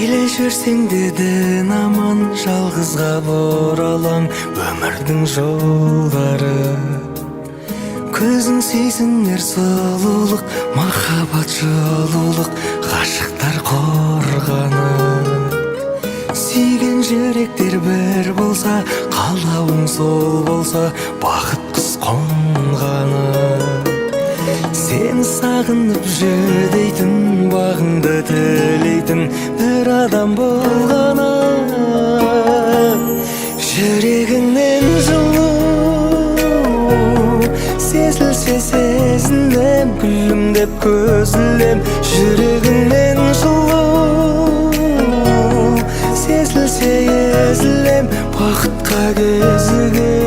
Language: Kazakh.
Келе жүрсең де дін аман, жалғызға бұралаң өмірдің жолдары. Көзің сезінер сұлулық, махаббат, жылулық, ғашықтар қорғаны. Сүйген жүректер бір болса, қалауың сол болса, бақыт құс қонғаны. Сені сағынып жүдейтін, бағыңды тілейтін бір адам болғаны. Жүрегіңнен жылу сезілсе, сезінем, күлімдеп көз ілем. Жүрегіңнен жылу сезілсе, езілем, бақытқа кезігем.